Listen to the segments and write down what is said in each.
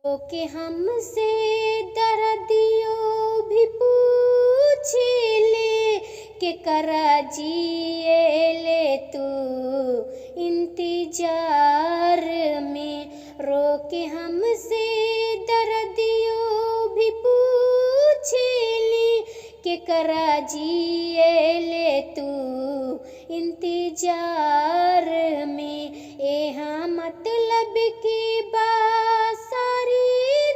ओके हमसे दर्दियों भी पूछे ले के करा जिए ले तू इंतजार में। रोके हमसे दर्दियों भी पूछे ले के करा जिए ले तू इंतजार में। एहा मतलब की बात सारी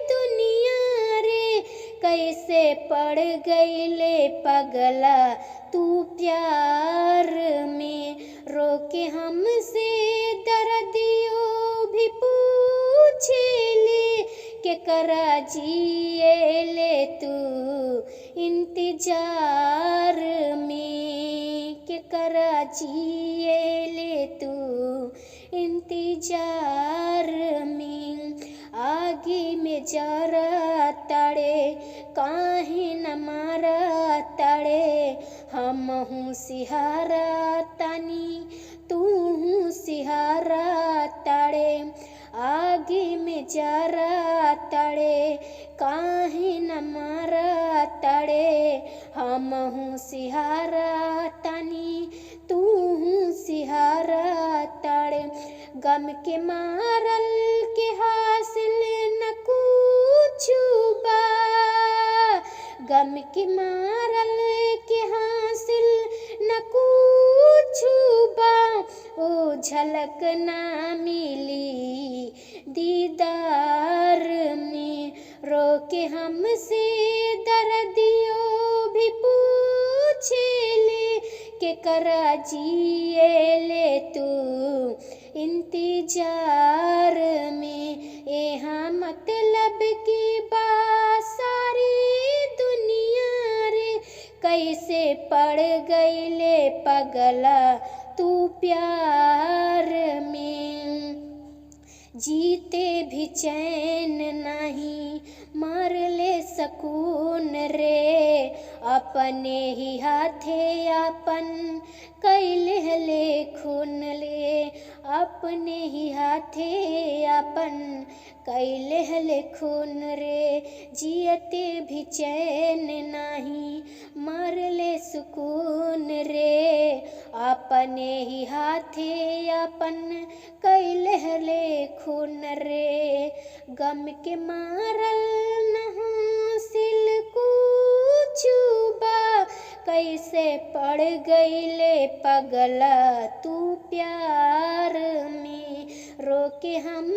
दुनिया रे, कैसे पड़ गईले पगला तू प्यार में। रोके हमसे दर्दियों भी पूछे ले के करा जिए ले तू इंतजार में, के करा जिए ले तू इंतजार में। आगे में जरा तड़े काहे न मारा तड़े, हम हूँ सिहारा तनी तू हूँ सिहारा तड़े। आगे में जरा तड़े काहे न मारा तड़े, हम हूँ सिहारा तनी तू हूँ सिहारा तड़े। गम के मारल के हासिल न कुछ बा, गम के मारल के हासिल न कुछ बा, ओ झलक ना मिली दीदार में। रोके हमसे दर्दियों भी पूछे ले के करा जिए ले तू इंतजार में। एहा मतलब की बात सारी दुनिया रे, कैसे पड़ गईले पगला तू प्यार में। जीते भी चैन नहीं मार ले सकून रे, अपने ही हाथे अपन कैले ले खून ले, अपने ही हाथे अपन कैले ले खून रे। जियते भी चैन नहीं मार ले सुकून रे, अपने ही हाथे अपन कैले ले खून रे। गम के मारल न हासिल कुछ बा, कैसे पड़ गईले पगला तू प्यार में। रोके हम